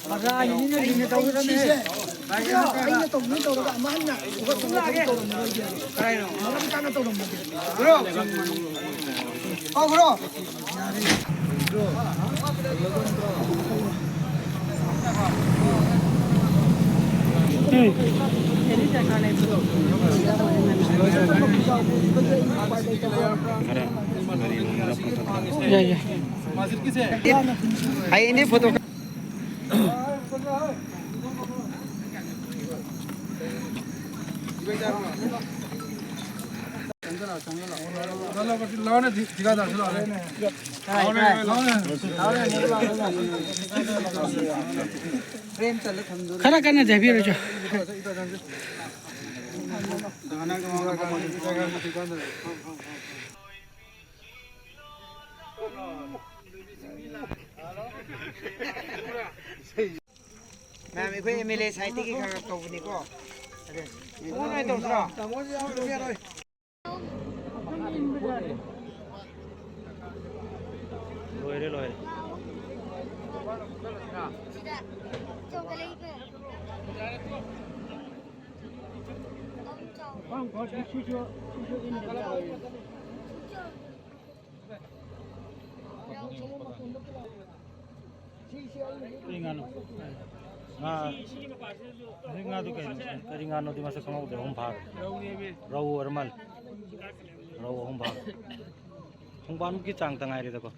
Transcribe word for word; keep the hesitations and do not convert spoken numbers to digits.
ꯃꯆꯥ ꯑꯅꯤꯅ ꯂꯤꯡꯅ ꯇꯧꯒꯗꯕꯅꯦ꯫ ꯁꯤꯁꯦ ꯑꯩꯅ ꯇꯧꯅꯤ ꯇꯧꯔꯒ ꯑꯃ ꯍꯟꯅ ꯄꯨꯈꯠꯂꯒ ꯇꯧꯔꯝꯃꯔꯣꯏꯒꯦ꯫ ꯀꯗꯥꯏꯅꯣ? ꯃꯔꯝ ꯆꯥꯅ ꯇꯧꯔꯝꯃꯒꯦ꯫ ꯕ꯭ꯔꯣ! ꯑꯣ, ꯕ꯭ꯔꯣ! ꯌꯥꯏ, ꯌꯥꯏ꯫ ꯍꯌꯦꯡꯗꯤ ꯐꯣꯇꯣ꯫ ꯈꯔ ꯀꯟꯅ ꯍꯥꯏꯕꯤꯔꯣ, ꯆꯣ꯫ ꯃꯌꯥꯝ, ꯑꯩꯈꯣꯏ ꯑꯦꯝ ꯑꯦꯜ ꯑꯦ ꯁꯥꯏꯠꯇꯒꯤ ꯈꯔ ꯈꯔ ꯇꯧꯕꯅꯤꯀꯣ꯫ ꯑꯗꯨ ꯇꯧꯁꯤꯔꯣ? ꯂꯣꯏꯔꯦ, ꯂꯣꯏꯔꯦ꯫ ꯀꯔꯤ ꯉꯥꯅꯣ? ꯉꯥ, ꯍꯧꯖꯤꯛ ꯉꯥꯗꯨ ꯀꯩꯅꯣ? ꯀꯔꯤ ꯉꯥꯅꯣꯗꯤ ꯃꯁꯛ ꯈꯪꯍꯧꯗ꯭ꯔꯦ꯫ ꯑꯍꯨꯝ ꯐꯥꯔꯦ꯫ ꯔꯧ ꯑꯣꯏꯔ ꯃꯥꯜꯂꯦ꯫ ꯔꯧ ꯑꯍꯨꯝ ꯐꯥꯔꯦ꯫ ꯈꯣꯡꯕꯥꯟꯃꯨꯛꯀꯤ ꯆꯥꯡꯇ ꯉꯥꯏꯔꯦꯗꯀꯣ꯫